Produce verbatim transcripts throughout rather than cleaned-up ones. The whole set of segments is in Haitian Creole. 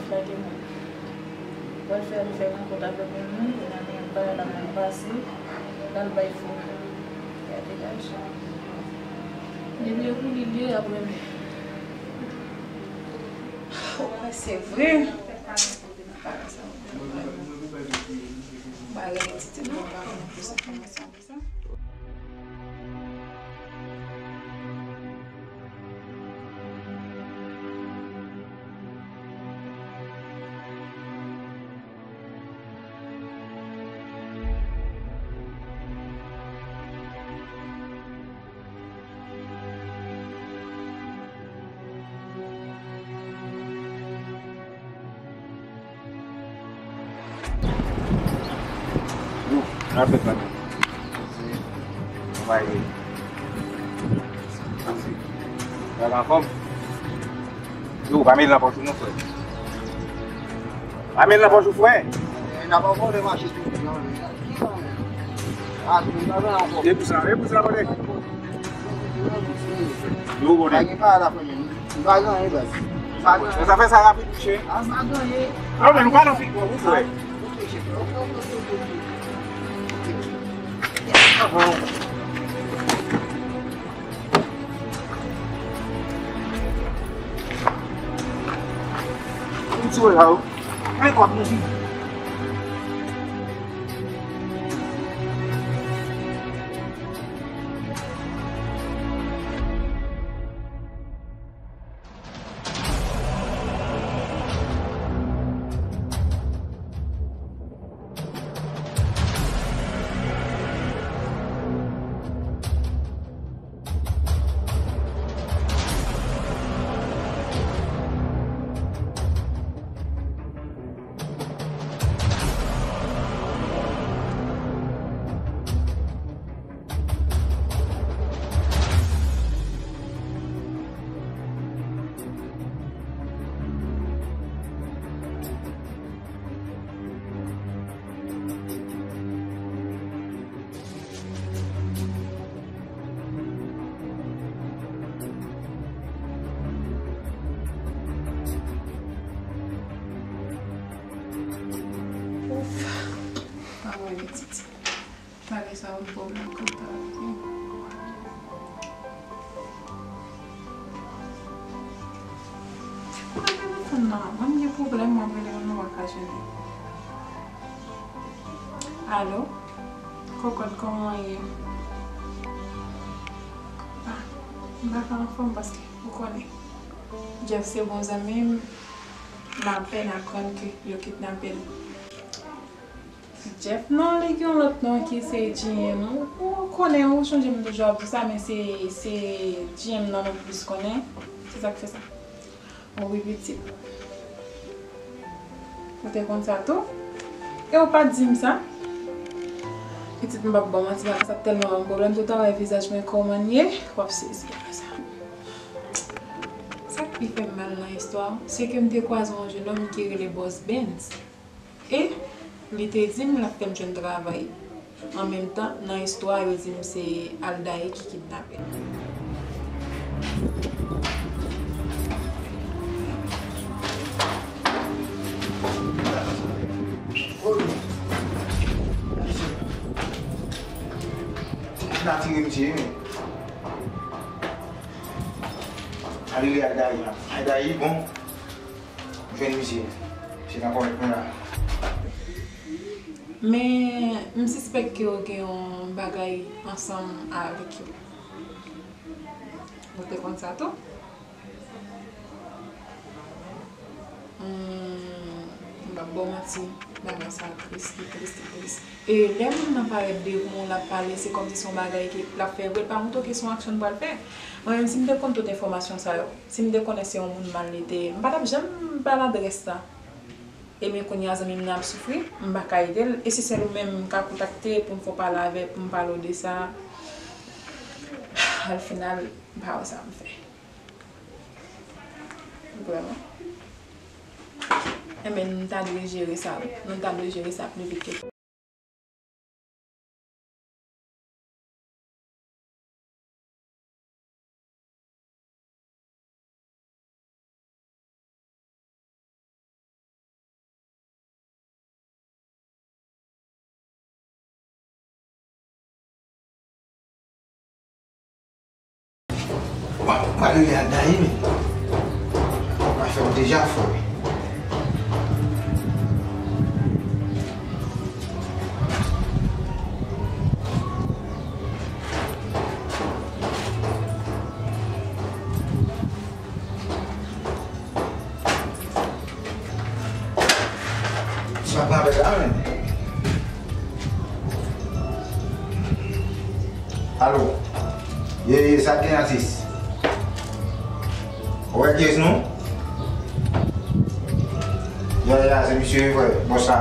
Gade mwen. Pral fè m fè rankont avèk yon moun, kounye a menm bagay la mal pase, l al bay fo moun. Gade lajan. Li vle pou li, li ap renmen. Oh, se vre. Bagay titi nou pa konn plis enfòmasyon ke sa. Yo, n ap fè sa. Kòman ye? Bagay anfòm? Yo, pa mete nan pòch ou non, frè. Pa mete nan pòch ou, frè. E, n ap ankò de mache sou moun nan, men. Ki sa, men? A, sou moun nan ankò. E pou sa, e pou sa, kote? Yo, kote? Pa gen pa la, frè, men. M pa gen anyen, baz. M pa gen anyen. Sa fè sa rapid, mouche. A, m pa gen anyen. Non, men nou pa nan fik, non, ou, frè. Ok, chef. Ok, ok, ok, ok, ok. Ouf. Pa wè pitit. Bagay sa yon pwoblèm kontan. Mwen gen telefòn nan, mwen gen pwoblèm, mwen rele yon nonm pa ka jwenn li. Alo? Kokòt, kòman w ye? Ah, m pa ka anfòm paske ou konnen. Jeff se bon zanmi m, m apèn aprann ke yo kidnape l. Jeff non, li gen yon lòt non ki se G M. Ou, ou konnen, ou chonje m toujou ap di sa, men se, se G M nan nou plis konnen. Se sa k fè sa. Wi, pitit. Ou te konn sa tou? E ou pa t di m sa? Pitit, m p ap ba w manti, bagay sa tèlman ban m pwoblèm. Tout a wè vizaj mwen kòman l ye, w ap sezi apre sa. Sa k pi fè m mal nan istwa a, se ke m te kwaze yon jennonm ki rele Boss Benz. E li te di m l ap fè m jwenn travay. An menm tan, nan istwa a, yo di m se Aldaïr ki kidnape l. Misye atire misye, wi. Ale li Aldaïr la. Aldaïr, bon. Jwenn misye. Misye pa kòrèk non la. Men, m sispèk ke w gen yon bagay ansanm avèk yo. Ou te konn sa tou? Hmm, m p ap ba w manti, bagay sa tris, li tris, li tris. E lè moun nan parèt devan w, l ap pale, se kòmsi se yon bagay ke l ap fè vre, l pa montre w ke se yon aksyon l pral fè. Mwen menm, si m te konn tout enfòmasyon sa yo, si m te konnen se yon moun mal li te ye, m pa t ap janm ba l adrès la. Ebyen, kounye a, zanmi m nan ap soufri, m pa ka ede l. E se sèl ou menm m ka kontakte pou m fè w pale avè l, pou m pale w de sa. Al final, m pa wè sa m fè. Vrèman. Enben, nou ta dwe jere sa, wi. Nou ta dwe jere sa pli vit ke Mwen, mwen rele Aldaï, men. Mwen fè w deja fò. Sa pa bèl la, men. Alo. Ye, ye, sa gen, atis? Ou wè kiyès nou? Ya, ya, se misye, wi, frè. Bòs la.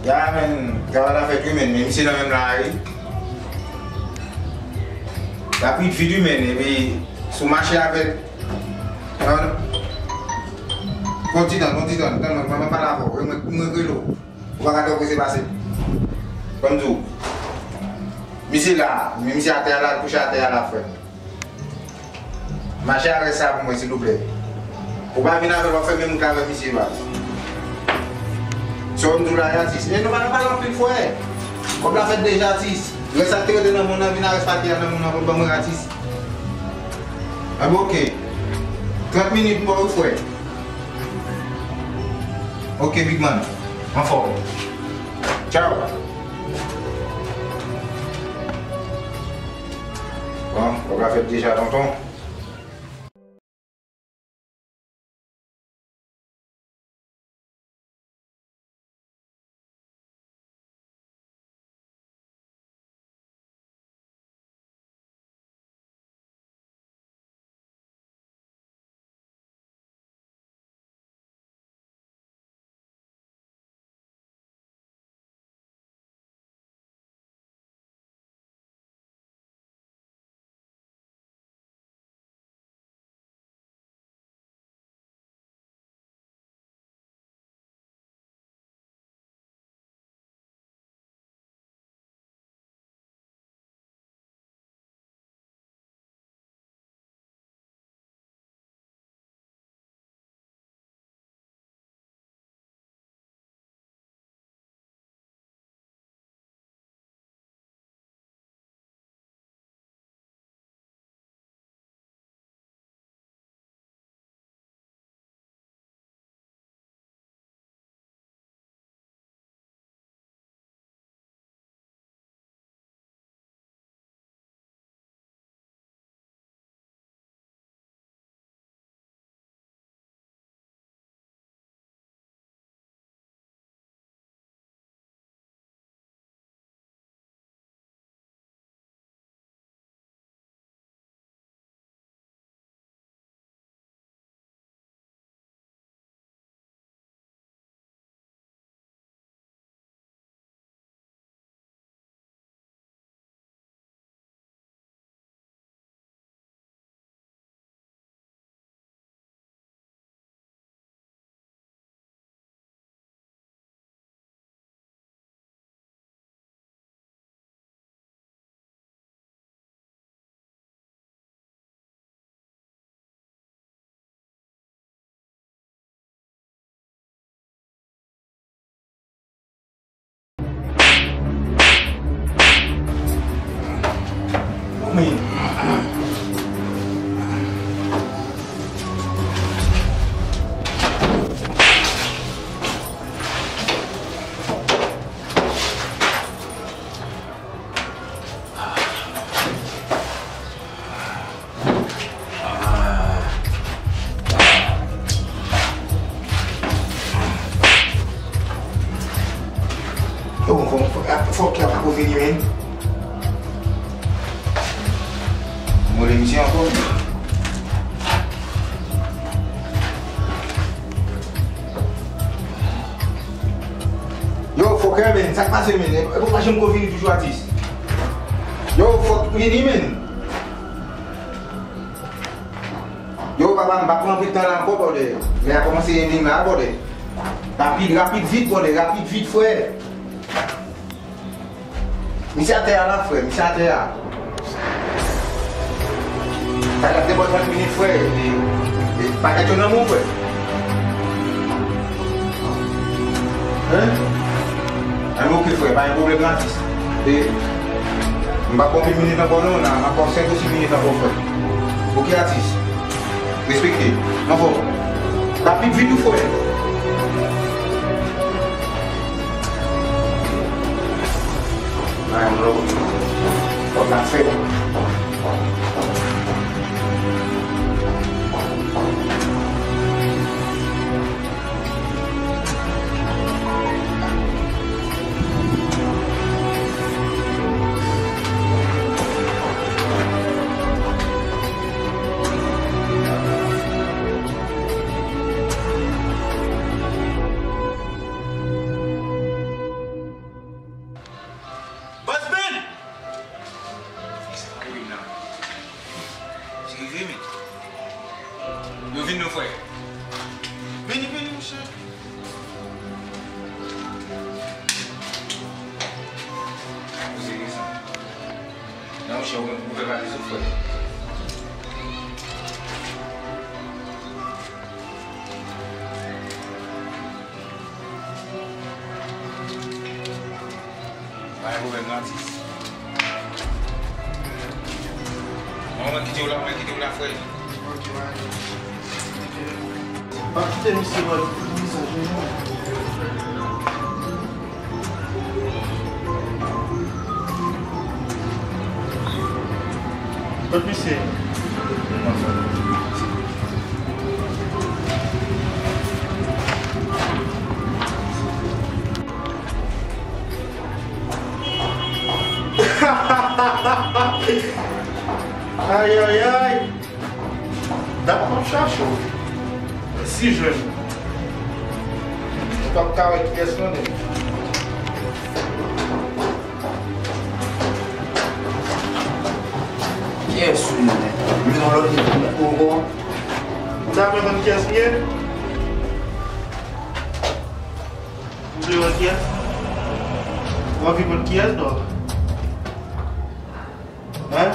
Ya, men, travay la fèt, wi, men, men misye nan menm la, wi. Rapid vit, wi, men, epi, si w mache avèk, non, non. Pran ti tan, pran ti tan, tann mwen, mwen, mwen pale avè w, mwen, mwen rele w. Ou pa ka twò prese pase. Ban m di w. Misye la, men misye atè a la, l kouche atè a la, frè. Mache avèk sa pou mwen, silvouplè. Ou pa vin avè l, w ap fè menm wout avè misye, baz. Sa w di w la, atis. E nou pa nan pale anpil, frè. Kòb la fèt deja, atis. Rès sa k te rete nan men w nan, vin arès pati a nan men w nan, pou ban mwen, atis. Anben, oke. Trant minit, mwen, wi, frè. Oke, big man. Anfòm. Tchaw. Bon, kòb la fèt deja, tonton. Yo, fò, fò, fò, fòkè a pako vini, men. Mwen rele misye ankò. Yo, fòkè, men, sa k pase, men? E, e, pa janm ko vini toujou, atis. Yo, fòk vini, men. Yo, papa, m pa pran anpil tan la ankò, brother. Lè a kòmanse endi m la, brother. Rapid, rapid, vit, brother, rapid, vit, frè. Misye atè a la, frè, misye atè a. Sa y ap depoze trant minit, frè. E, e, pakèt yo nan men w, frè. Hein? Anben, oke, frè, pa gen pwoblèm, atis. E, M p ap ba w pi minit ankò non, la, m ap ba w sèt ou sis minit ankò, frè. Oke, atis? Respekte. Anfòm. Rapid vit wi, frè. Bay yon lòt. Lòt la fèt. Bòs Ben! Sa rive m nan. Ti rive, men. Yo vin non, frè. Vini, vini, monchè. Ou serye sa? Non, monchè, ou, ou fè pale sou, frè. Pa gen pwoblèm non, atis. Mwen, mwen kite w la, mwen kite w la, frè. Pa kite misye, mwen, misye, Kot misye? Ayayay! Dat m ap chache w. Si jèn. Ou p ap ka wè kiyès non, nèg. Kiyès ou ye, nèg? Vin nan lòt nèg ou ankò. Ou ta vle konn kiyès m ye? Ou vle wè kiyès? Ou anvi konn kiyès, dòk? Hein?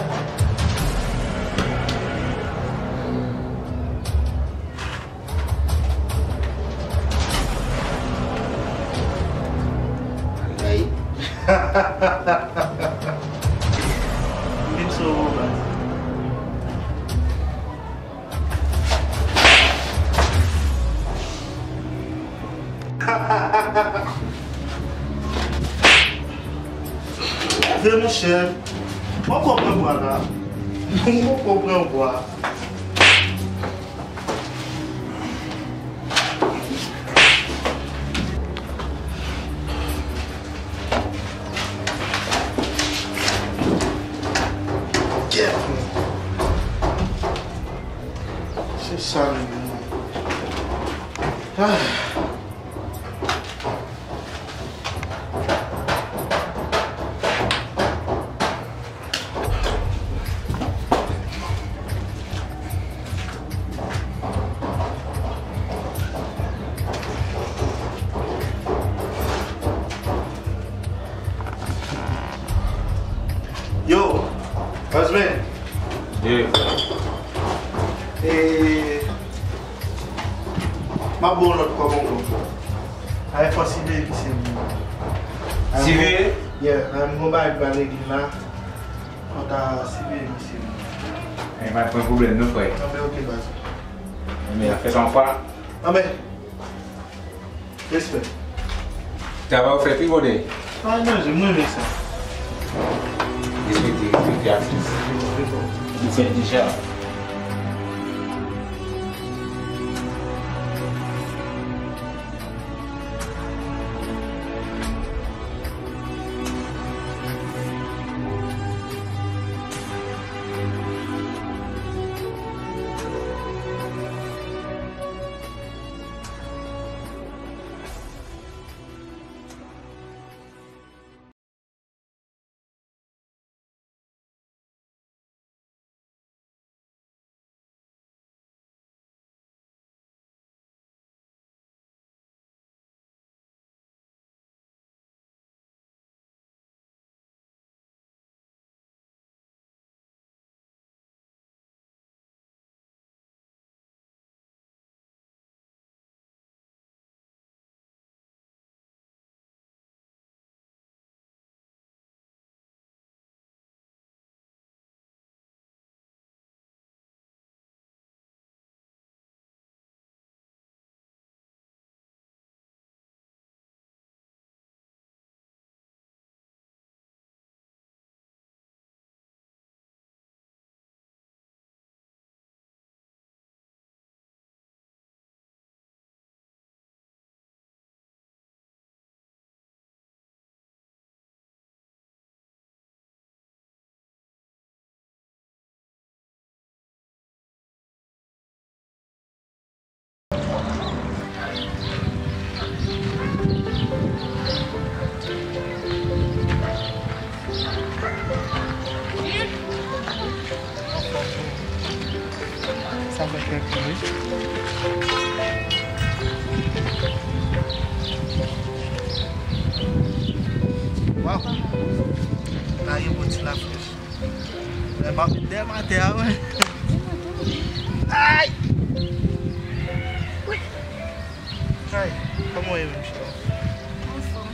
Ay. Vin sou ou, baz. Vre, monchè. Mwen konprann bwa la. Mwen konprann bwa. Kèt, men. Se sa, men. Ah. Yo, Osman. Yeah. E, m ap ba w lòt kòb ankò. Ay, fò siveye misye. Siveye? Yeah, ay, m gon bagay m pral regle la. Fò ta siveye misye. E pa pran pwoblèm non, frè. Anben, oke, baz. Anben, fè sa yon fwa. Anben. Respè. Travay ou fè pi bon de. Travay manje, m renmen sa. Respekte, respekte atis. Ou fè deja. Waw. La gen bon ti lafrèch. Lè m ap met dèyè m atè a, wi. Ay! Ay, kòman w ye menm, cheri? Anfòm,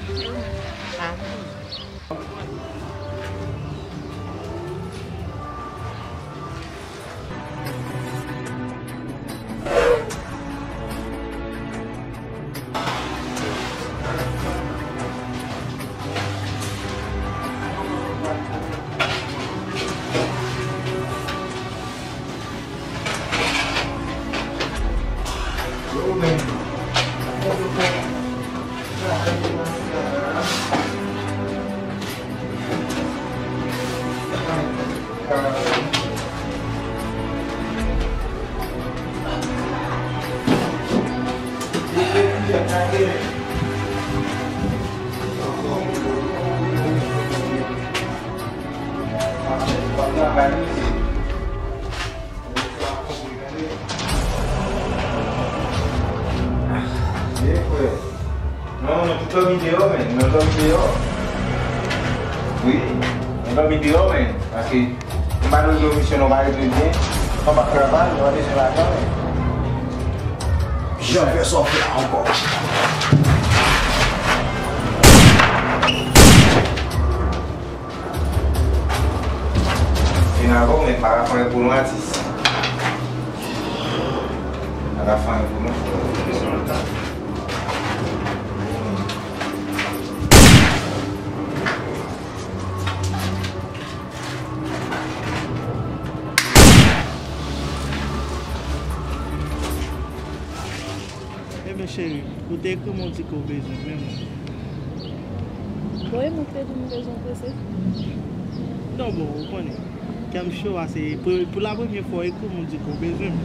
e ou menm? Ah. Ye, frè. Non, nou tout dòmi deyò, men. Nou dòmi deyò. Wi, nou dòmi deyò, men. Paske m pa dwe di w misye non, pa regle byen. Kòm pa travay, nou pa bezwen lajan, men. Jan fè sa w fè la ankò. Vin avè w, men pa ka fè anyen pou nou, atis. Pa ka fè anyen pou nou. Ebyen, cheri, ou te ekri m, ou di ke w bezwen m, men mwen. Bon, e mwen ki te di w m bezwen w prese? Non, bon, ou konnen. Kè m cho a, se pou, pou la premye fwa w ekri m, ou di ke w bezwen m.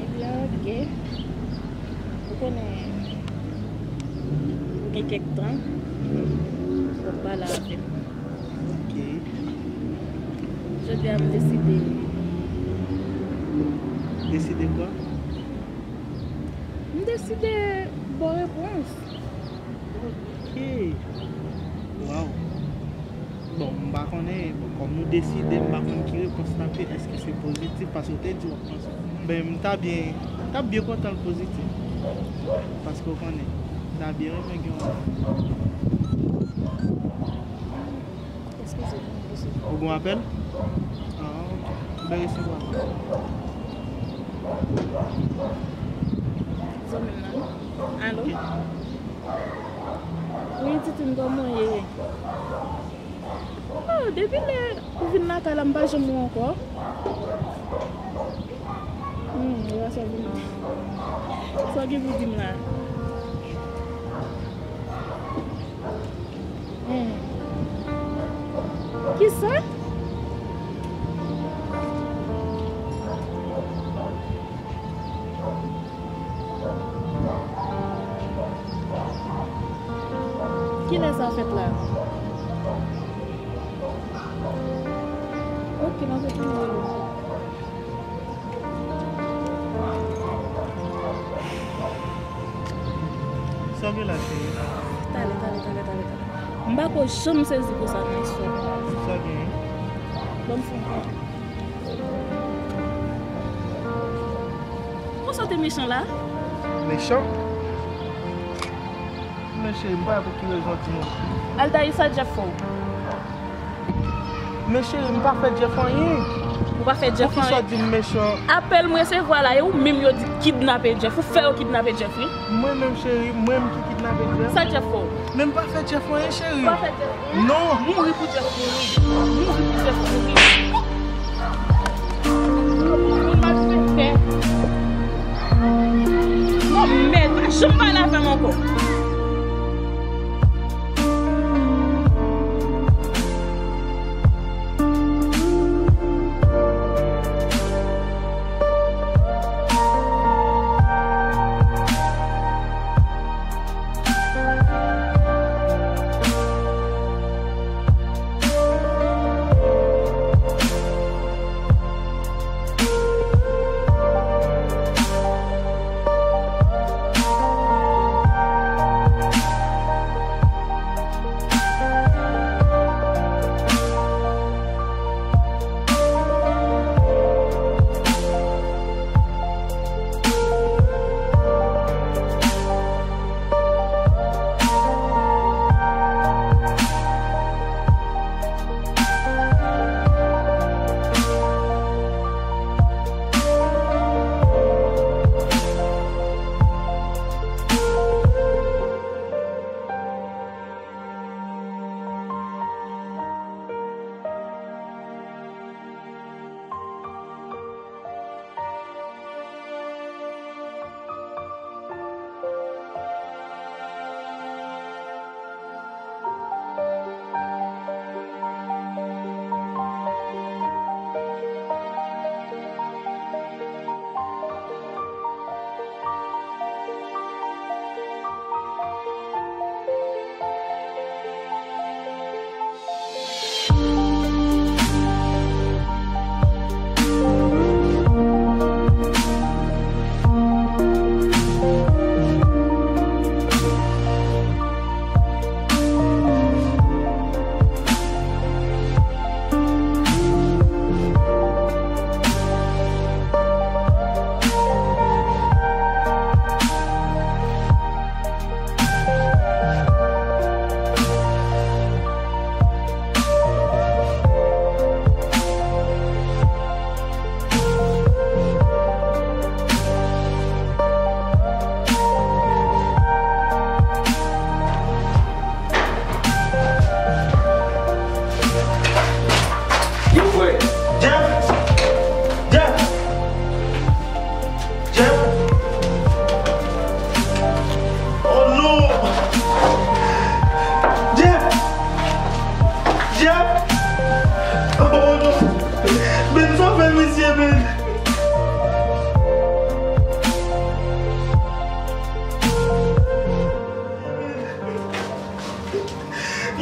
Ebyen, oke. Ou konnen, gen kèk tan, w ap pale avè m. Ok. Jodi a, m deside. Deside kwa? M deside ba w repons. Ok. Waw. Bon, m pa konnen, bon, kòm nou deside, m pa konn ki repons n ap gen, èske se pozitif, paske w te di w ap panse. Ben, m ta byen, m t ap byen kontan l pozitif. Paske w konnen, m ta byen renmen gen yon. Eskize pou m resevwa. Ou gen yon apèl? Ah, ok. M ben resevwa. Zanmi m nan. Alo? Ok. Wi, Titine, kòman w ye? Oh, depi lè ou vin lakay la, m pa janm wè w ankò. Hmm, e pa sa w vin di. Sa w gen pou di m la? Hmm. Kisa? Kilè sa fèt la? Ok, m ap retounen rele w. Sa w gen la, cheri? Talè, talè, talè, talè, talè. M pa ko janm sezi konsa nan istwa. Sa w gen? Ban m fè yon kontè. Konsa w te mechan la? Mechan? Men cheri, m pa wè pou ki rezon w di nou. Aldaïr, sa Jeff fè w? Men cheri, m pa fè Jeff anyen. Ou pa fè Jeff anyen? Poukisa w di m mechan? Apèl m resevwa la, e ou menm yo di kidnape Jeff. Ou fè yo kidnape Jeff, wi. Mwen menm cheri, mwen menm ki kidnape Jeff? Sa Jeff fè w? Men m pa fè Jeff anyen, cheri. Ou pa fè Jeff anyen? Non. Mouri pou Jeff mouri. Mouri pou Jeff mouri. Moun malfektè. Bon, mèd, pa janm pale avè m ankò.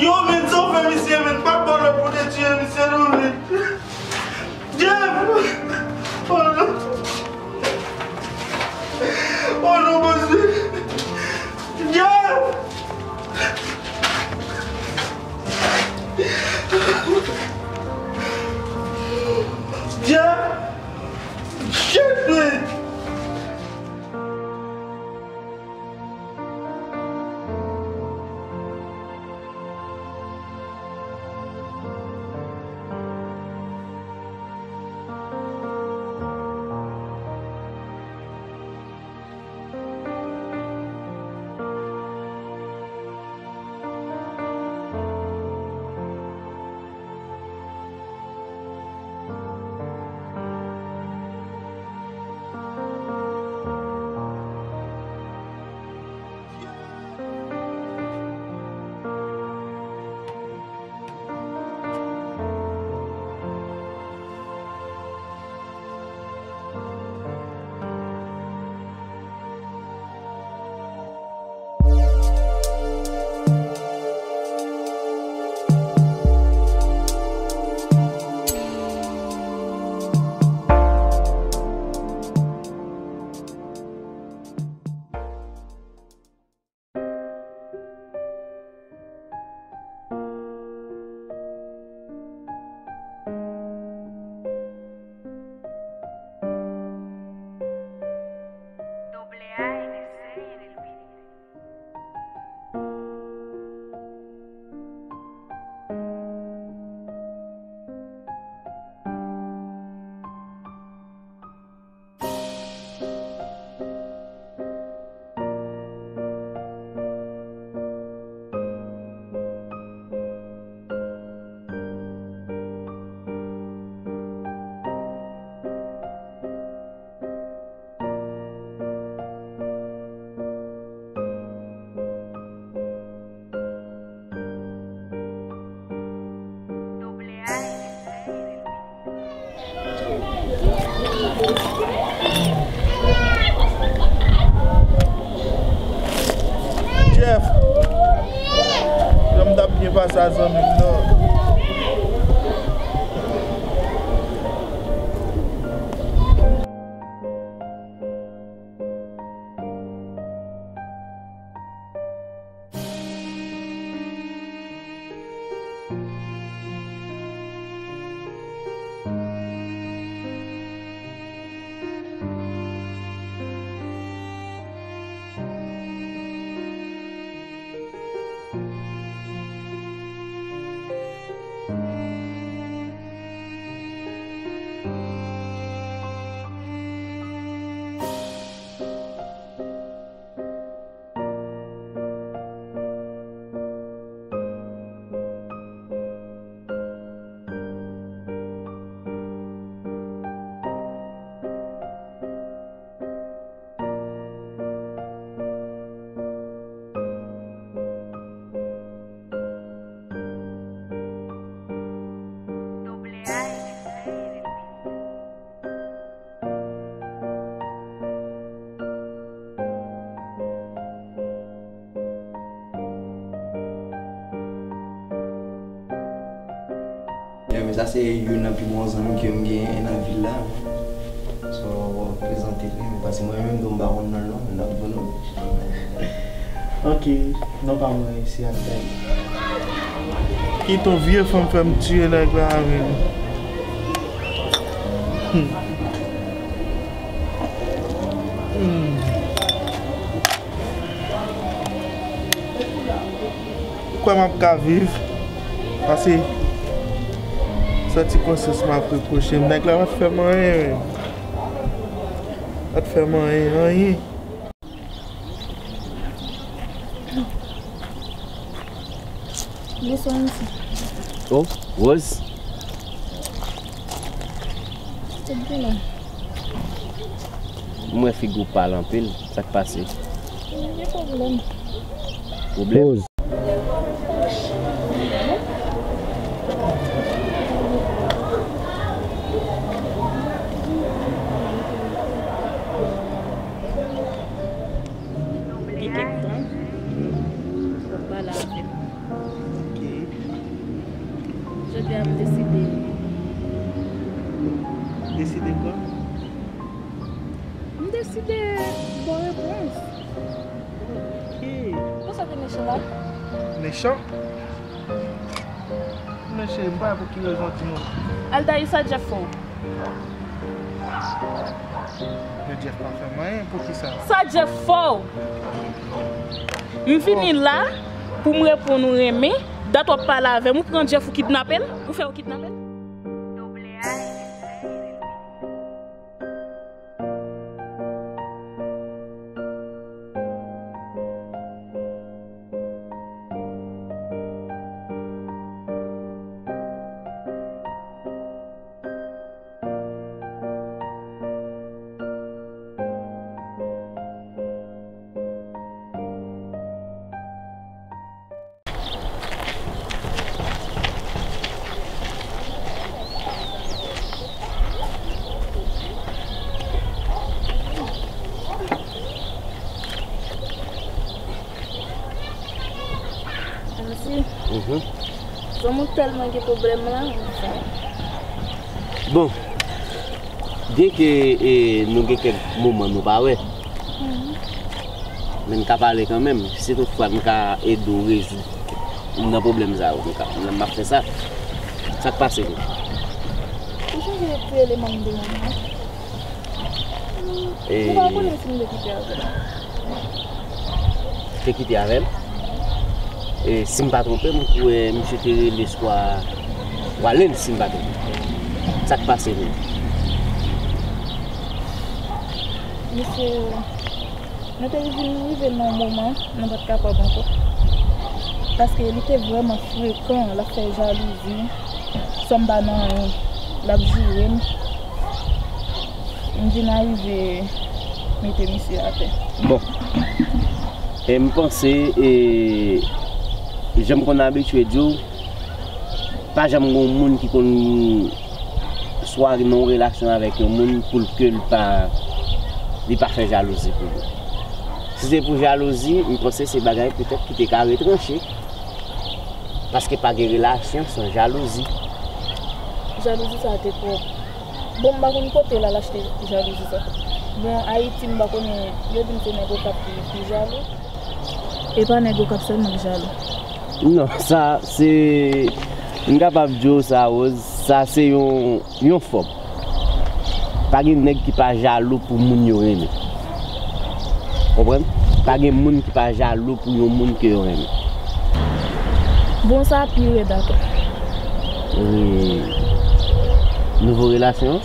Yo, men, sa w fè misye, men, pa t ba w lòd pou te tiye misye, non, men. Jeff! Oh, non. Oh, non, Bondye. Jeff! Jeff! Shit, man! Jeff, jan m t ap byen pase a zanmi m nan. Yeah, men sa se youn nan pi bon zanmi ke m genyen nan vil la. So, w ap prezante li, men paske mwen menm tou m pa konn non l non, m t ap di w non. Ok, non pa mwen, se Abdel. Kite yon vye fanm fè m tiye nèg la, men. Hmm. Hmm. Ou kwè m ap ka viv? Pase, santi konsyans m ap repwoche m. Nèg la pa t fè m anyen, menm. Pa t fè m anyen, anyen. Bonswa, mesye. Oh, Rose. Sa k gen la? M wè figi w pale anpil. Sa k pase? Gen pwoblèm. Pwoblèm? Rose. Gen kèk tan, w ap pale avè m. Ok. M deside. Deside kwa? M deside ba w repons. Ok. Konsa te mechan la? Mechan? Mesye, m pa wè pou ki rezon w di nou. Aldaïr, sa Jeff fè w? Men Jeff pa fè m anyen, poukisa? Sa Jeff fè w? M vini la pou m reponn ou renmen, dat w ap pale avè m, ou pran Jeff ou kidnape l, ou fè yo kidnape l? Ansi, mhm, zanmi w tèlman gen pwoblèm la, anfen. Bon, byenke, e, nou gen kèk moman nou pa wè, mhm, men n ka pale kanmenm. Si toutfwa n ka ede w rezoud youn nan pwoblèm sa yo, n ka, m ap fè sa. Sa k pase menm? Ou sonje ti eleman m te ban w an? E, ou pa konnen si m te kite avè l? Te kite avè l? E, si m pa twonpe m, m kwè misye te rele swa, swa Lens, si m pa twonpe m. Sa k pase menm? Misye, nou te vin rive nan yon moman nou pa t kapab ankò. Paske li te vrèman frekan, l ap fè jalouzi, san m pa nan anyen, l ap joure m. M vin arive mete misye atè. Bon. E m panse, e, jan m konn abitye di w, pa janm gen yon moun ki konn swa nan yon relasyon avèk yon moun pou l ke l pa, li pa fè jalouzi pou li. Si se pou jalouzi, m panse se bagay petèt ki te ka retranche. Paske pa gen relasyon san jalouzi. Jalouzi sa te twòp. Bon, m pa konn kote l al achte jalouzi sa. Bon, Ayiti, m pa konnen, yo di m se nèg Okap ki pi jalou. E pa nèg Okap sèlman ki jalou. Non, sa, se, m kapab di w sa, Rose, sa se yon, yon fòm. Pa gen nèg ki pa jalou pou moun yo renmen. Konprann? Pa gen moun ki pa jalou pou yon moun ke yo renmen. Bon, sa pi rèd ankò. E, nouvo relasyon an?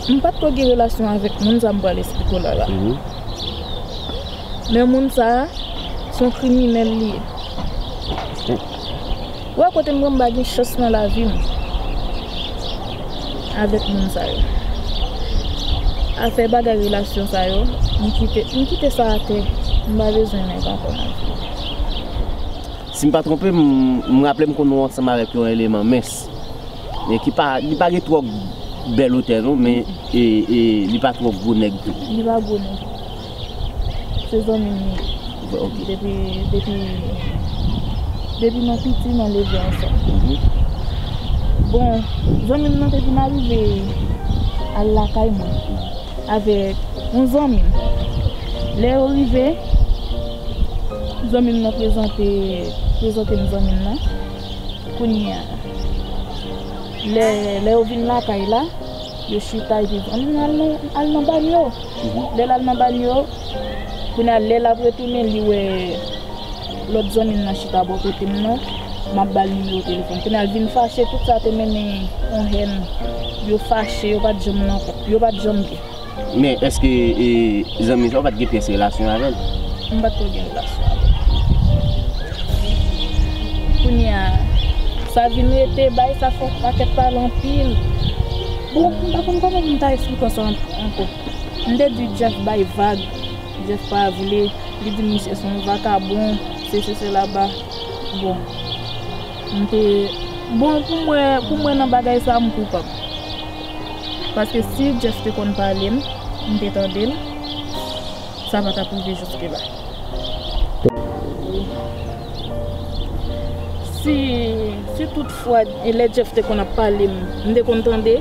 M pa t ko gen relasyon avèk moun sa m pral esplike w la la. Mhm. Men moun sa a, se yon kriminèl li ye. Ou wè kote m pran, m pa gen chans nan lavi m avèk moun sa yo. Afè bagay relasyon sa yo, m kite, m kite sa atè. M pa bezwen nèg ankò nan vi m. Si m pa twonpe m, m raple m konn ou ansanm avèk yon eleman mens. Men ki pa, li pa gen twò bèl otè non, men e, e, li pa twò gwo nèg tou. Li pa gwo nèg. Se zanmi m li ye. Bon, ok. Depi, depi, depi nou piti, nou leve ansanm. Mhm. Bon, zanmi m nan te vin arive al lakay mwen avèk yon zanmi m. Lè yo rive, zanmi m nan prezante, prezante m zanmi m nan. Kounye a, lè, lè yo vin lakay la, yo chita, epi zanmi m al nan, al nan banyo. Mhm. Lè l al nan banyo, kounye a, lè l ap retounen, li wè lòt zanmi m nan chita bò kote m nan, m ap ba l nimewo telefòn. Kounye a, l vin fache, tout sa te mennen yon hèn. Yo fache, yo pa t janm nan, yo pa t janm byen. Men èske, e, zanmi sa w pa t gen pyès relasyon avè l? M pa t ko gen relasyon avè l. Kounye a, sa vin rete, bagay sa fè yon pakèt pale anpil. Bon, m pa konn kòman pou m ta esplike w sa an-, ankò. M te di Jeff bay vag, Jeff pa vle, li di misye se yon vakabon, sesi sela ba. Bon, m te, bon, pou mwen, pou mwen nan bagay sa, m koupab. Paske si Jeff te konn pale m, m te tande l, sa pa t ap rive jiske la. Si, si tout fwa e lè Jeff te konn ap pale m, m te konn tande,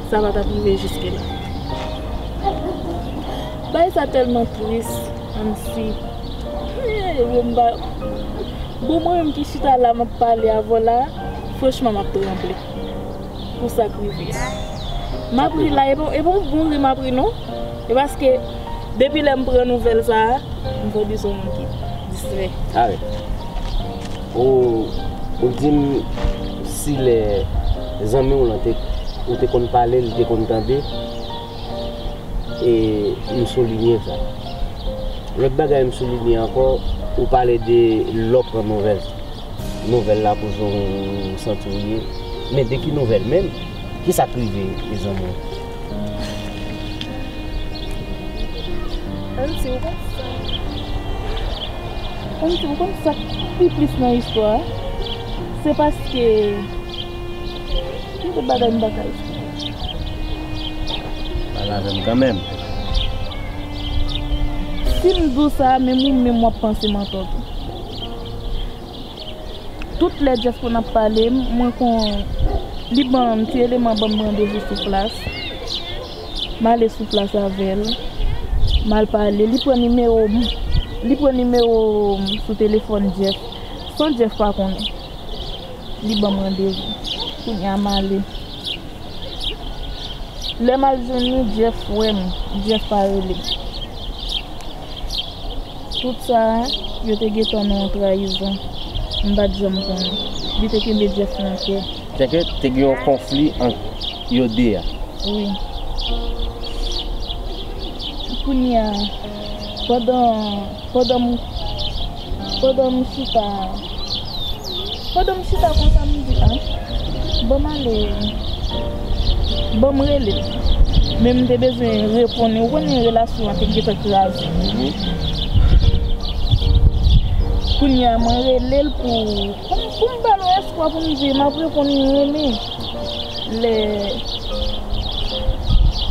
sa pa t ap rive jiske la. Bagay sa tèlman tris, Ansi. Hey, bon, m pa, bon, mwen menm ki chita la, m ap pale avè w la, franchman, m ap tranble pou sa k rive a. M ap ri la, e pa, e pa yon bon ri m ap ri, non. E paske, depi lè m pran nouvèl sa a, m fè di se yon moun ki distrè. Arèt. Ou, ou di m si lè zanmi w lan te, ou te konn pale, li te konn tande, e m soulinye sa. Lòt bagay m soulinye ankò, ou pale de lè w pran nouvèl. Nouvèl la pou jan w santi w ye. Men de ki nouvèl menm? Kisa k rive, e zanmi w? Anti, ou konn sa. Anti, ou konn sa k pi plis nan istwa a? Se paske gen de bagay m pa ka esplike. Pale avè m kanmenm. Si m di w sa, menm ou menm w ap panse m antò tou. Tout lè Jeff konn ap pale m, mwen kon, li ban m ti eleman, ban m randevou sou plas. M ale sou plas avè l. M al pale. Li pran nimewo m. Li pran nimewo m sou telefòn Jeff. San Jeff pa konnen. Li ban m randevou. Kounye a m ale. Lè m al jwenn li, Jeff wè m. Jeff pa rele m. Tout sa a, yo te gentan nan yon trayizon. M pa t janm konnen. Li te kenbe Jeff nan kè. Sèke te gen yon konfli ant yo de a. Wi. Kounye a, pandan, pandan m, pandan m chita, pandan m chita konsa, m di, a, ban m ale, ban m rele l. Men m te bezwen reponn li. Ou konnen relasyon an te gentan kraze. Mhm. Kounye a, mwen rele l pou, pou, pou m ba l yon espwa, pou m di, m ap reponn li renmen. Lè,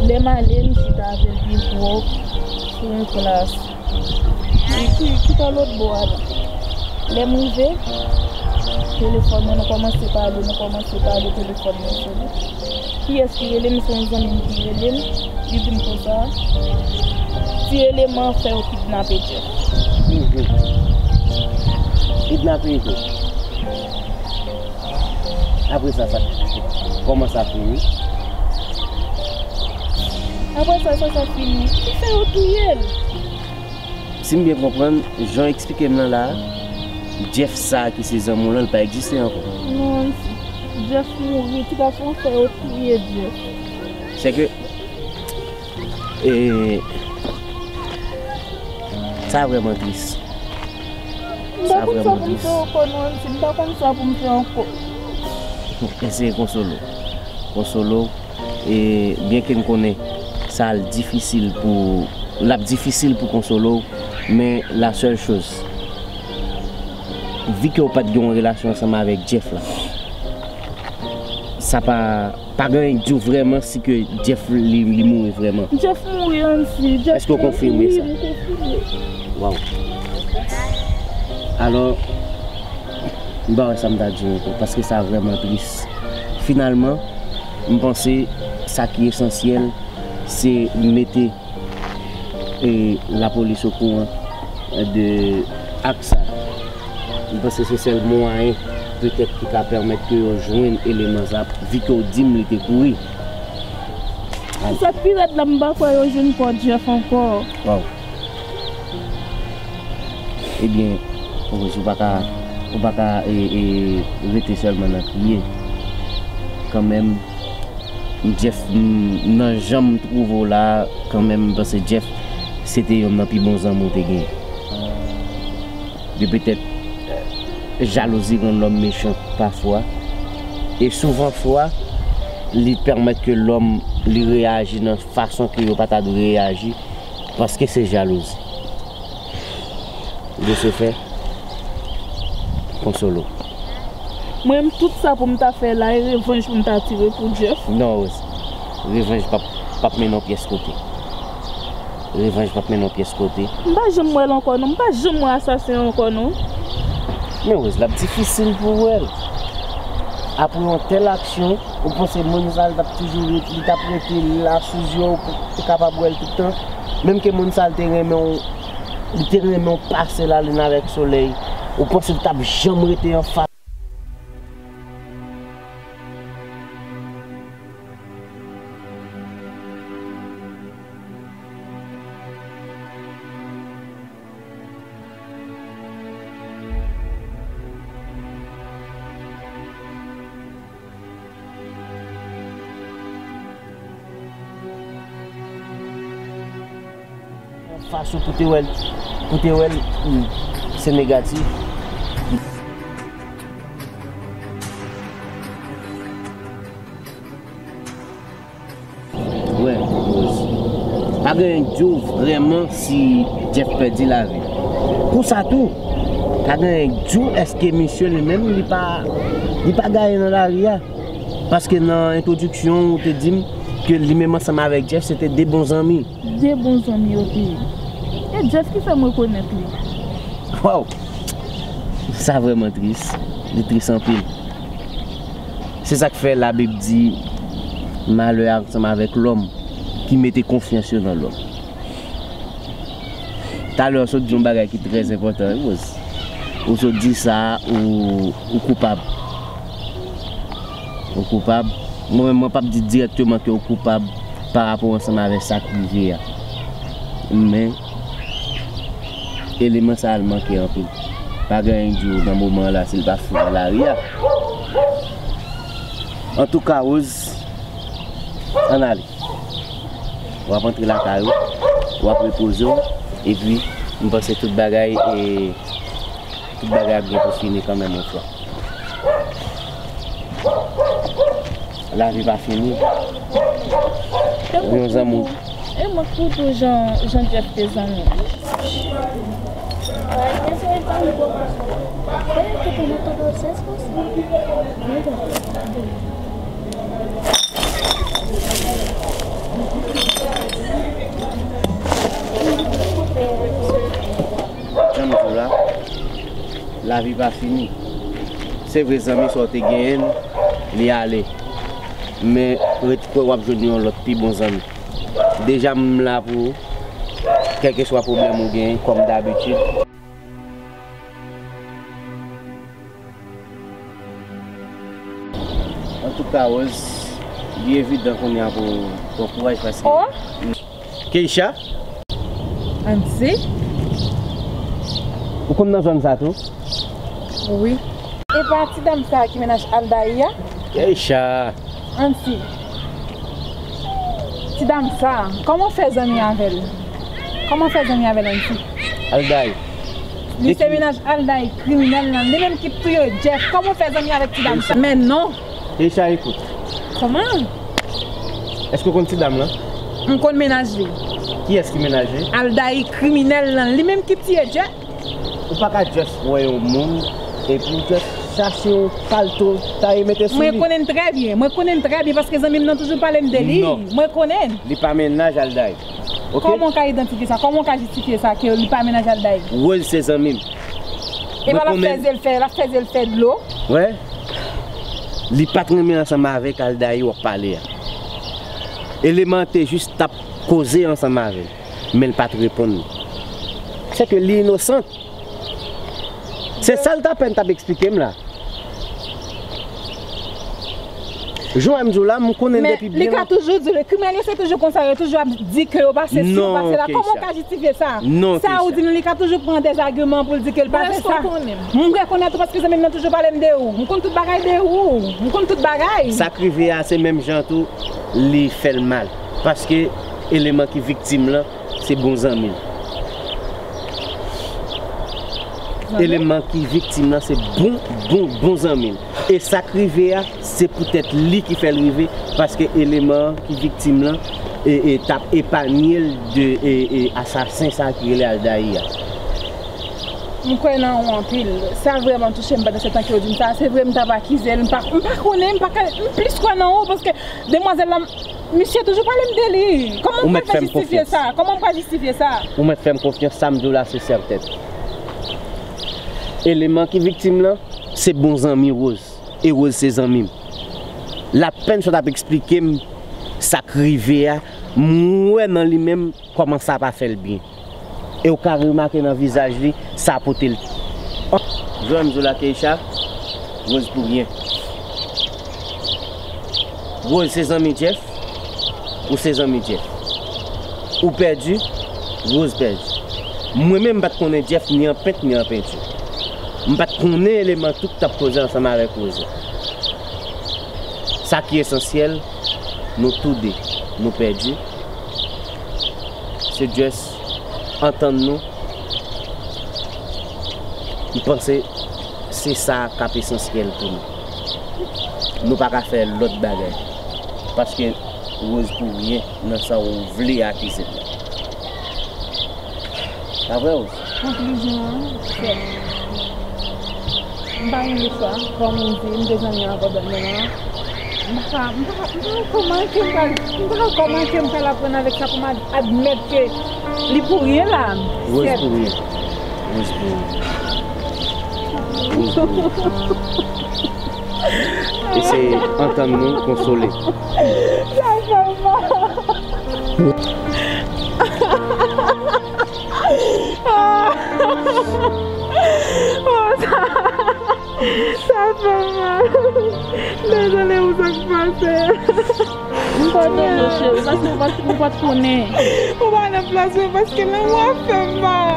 lè m ale, m chita avè l pi pwòp sou yon plas. Ki, ki, ki pa lòt bò a la. Lè m rive, telefòn mwen, nou kòmanse pale, nou kòmanse pale, telefòn mwen sone. Kiyès ki rele m? Se yon zanmi m ki rele m. Li di m konsa, ti eleman fè yo kidnape Jeff. Mhm. Kidnape tou. Apre sa, sa, kòman sa fini? Apre sa, sa, sa fini. Li fè yo touye l. Si m byen konprann, jan w eksplike m nan la a, Jeff sa a ki se zanmi w lan, li pa egziste ankò. Non, Jeff mouri, ti gason fè yo touye Jeff. Sèke, e, sa vrèman tris. M pa konn sa pou m fè ankò, non, Anti, m pa konn sa pou m fè ankò. Eseye konsole w. Konsole w. E byenke m konnen sa al difisil pou, l ap difisil pou konsole w, men la sèl choz, vi ke w pa t gen yon relasyon ansanm avèk Jeff la, sa pa, pa gen anyen k di w vrèman si ke Jeff li, li mouri vrèman. Jeff mouri, Anti. Jeff mouri. Èske w konfime sa? Wi, m konfime. Waw. Alò, m pa wè sa m ta di w ankò, paske sa vrèman tris. Finalman, m panse sa ki esansyèl, se mete, e, lapolis okouran de ak sa. M panse se sèl mwayen petèt ki ka pèmèt ke yo jwenn eleman sa, vi ke w di m li te kouri. Sa k pi rèd la, m pa kwè yo jwenn kò Jeff ankò. Waw. Ebyen, ou, ou pa ka, ou pa ka, e, e, rete sèlman nan kriye. Kanmenm, Jeff, m, nan jan m twouve w la, kanmenm, m panse Jeff, se te yonn nan pi bon zanmi w te gen. De petèt, jalouzi rann lòm mechan pafwa. E souvan fwa, li pèmèt ke lòm, li reyaji nan fason ke yo pa ta dwe reyaji, paske se jalouzi. De ce fait, konsole w. Mwen menm, tout sa pou m ta fè la, e revanj pou m ta tire pou Jeff. Non, Rose. Revanj p ap, p ap mennen w pyès kote. Revanj p ap mennen w pyès kote. M pa janm wè l ankò, non. M pa janm wè asasen an ankò, non. Men Rose, l ap difisil pou w wè l. Apre yon tèl aksyon, ou panse moun sa l t ap toujou ret, li t ap rete la sou zye w pou ou kapab wè l tout tan? Menm ke moun sa l te renmen w, li te renmen w pase lalin avèk solèy, ou panse l t ap janm rete anfas? Fason pou te wè l, pou te wè l, hmm, se negatif. Wè, Rose. Pa gen anyen k di w vrèman si Jeff pèdi lavi. Pou sa tou, pa gen anyen k di w èske misye li menm li pa, li pa gaye nan lari a. Paske nan entwodiksyon ou te di m ke li menm ansanm avèk Jeff se te de bon zanmi. De bon zanmi yo te ye. E Jeff ki fè m rekonèt li. Waw! Sa vrèman tris. Li tris anpil. Se sa k fè Labib di, malè ansanm avèk lòm ki mete konfyans yo nan lòm. Talè w sot di yon bagay ki trè enpòtan, wi, Rose. Ou sot di sa, ou, ou koupab. Ou koupab. Mwen menm, mwen p ap di dirèkteman ke ou koupab pa rapò ansanm avèk sa k rive a. Men, eleman sa a, l manke anpil. Pa gen anyen k di w nan moman an la, si l pa fou nan lari a. Antouka, Rose, ann ale. W ap antre lakay ou, w ap repoze w, epi m panse tout bagay, e, tout bagay ap gen pou fini kanmenm yon fwa. Lavi pa fini. Ou yon zanmi. E mwen k pou tou jan, jan Jeff te zanmi. Jan m di w la, lavi pa fini. Se vre, zanmi sa w te genyen, li ale. Men, ret kwè w ap jwenn yon lòt pi bon zanmi. Deja, m la pou ou, kèlkeswa pwoblèm ou genyen, kòm dabitid. Antouka, Rose, li evidan kounye a pou w pran kouraj paske... Oh! Keisha? Ansi? Ou konn nan zòn sa tou? Wi. E pa ti dam sa ki mennaj Aldaï a? Keisha! Ansi. Ti dam sa, kòman w fè zanmi avè l? Kòman w fè zanmi avè l, Ansi? Aldaï. Li se mennaj Aldaï, kriminèl lan. Li menm ki touye Jeff. Kòman w fè zanmi avèk ti dam sa? Men non. Keisha, ekout. Kòman? Èske w konn ti dam lan? M konn mennaj li. Kiyès ki mennaj li? Aldaï, kriminèl lan. Li menm ki touye Jeff. Ou pa ka just wè yon moun epi w just chache yon palto taye mete sou li. Mwen konnen l trè byen. Mwen konnen l trè byen paske zanmi m nan toujou pale m de li. Non. Mwen konnen l. Li pa mennaj Aldaï. Ok? Kòman w ka idantifye sa? Kòman w ka jistifye sa ke li pa mennaj Aldaï? Rose se zanmi m. E pa l ap fè zye l fè, l ap fè zye l fè dlo. Wè. Li pa t renmen ansanm avèk Aldaï w ap pale a. Eleman an te jis t ap koze ansanm avè l. Men l pa t reponn li. Se ke li inosan. Se sa l t apèn t ap eksplike m la. Jan m di w la, m konnen l depi byen lontan. Men li ka toujou di, kriminèl yo se toujou konsa, yo toujou ap di ke yo pase si yo pase la. Kòman w ka jistifye sa? Non, Keisha. Sa ou di m, li ka toujou pran dèzagiman pou l di ke l pase sa. Mwen rekonèt ou paske zanmi m nan toujou pale m de ou. M konn tout bagay de ou. M konn tout bagay. Sa k rive a, se menm jan tou, li fè l mal. Paske eleman ki viktim lan, se bon zanmi l. Eleman ki viktim lan, se bon, bon, bon zanmi l. E sa k rive a, se poutèt li ki fè l rive, paske eleman ki viktim lan, e, e, t ap epanye l de, e, e, asasen sa ki rele Aldaï a. M kwè nan ou anpil. Sa vrèman touche m pandan se tan ke w di m sa. Se vre, m t ap akize l. M pa, m pa konnen, m pa ka, m plis kwè nan ou, paske demwazèl la, misye toujou pale m de li. Kòman m pral jistifye sa? Kòman m pral jistifye sa? Ou mèt fè m konfyans, sa m di w la, se sèten. Eleman ki viktim lan, se bon zanmi Rose. E Rose se zanmi m. Lapèn sa t ap eksplike m sa k rive a, m wè nan li menm kòman sa pa fè l byen. E w ka remake nan vizaj li, sa pote l. Jwenn m di w la, Keisha, Rose pou ryen. Rose se zanmi Jeff, ou se zanmi Jeff. Ou pèdi, Rose pèdi. Mwen menm, m pa t konnen Jeff ni an pent, ni an penti. M pa t konnen eleman tou k t ap koze ansanm avèk Rose. Sa ki esansyèl, nou tou de, nou pèdi. Se just antann nou. M panse se sa k ap esansyèl pou nou. Nou pa ka fè lòt bagay. Paske Rose pou ryen nan sa ou vle akize l la. Pa vre, Rose? Konklizyon an, se, m pa gen lechwa, kòm ou di, m te zanmi avè w bèl moman an. M pa ka, m pa ka, m pa ka kòman ke m pral, m pa ka kòman ke m pral aprann avèk sa pou m ad-, admèt ke li pou ryen la. Rose pou ryen. Rose pou ryen. Rose pou ryen. Eseye antann nou, konsole. Sa fè m mal. Oh, sa, sa fè m mal. Dezole pou sa k pase. M padone w, cheri, paske ou pa t, ou pa t konnen. Ou pa nan plas mwen, paske lanmou ap fè m mal.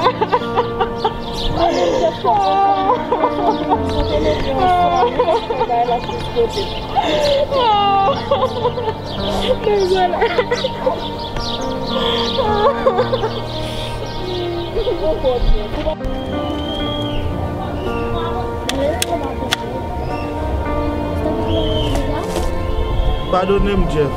Mwen menm, Jeff, konprann, konprann, konprann, konprann, bagay la plis kote. Dezole. Padone m, Jeff.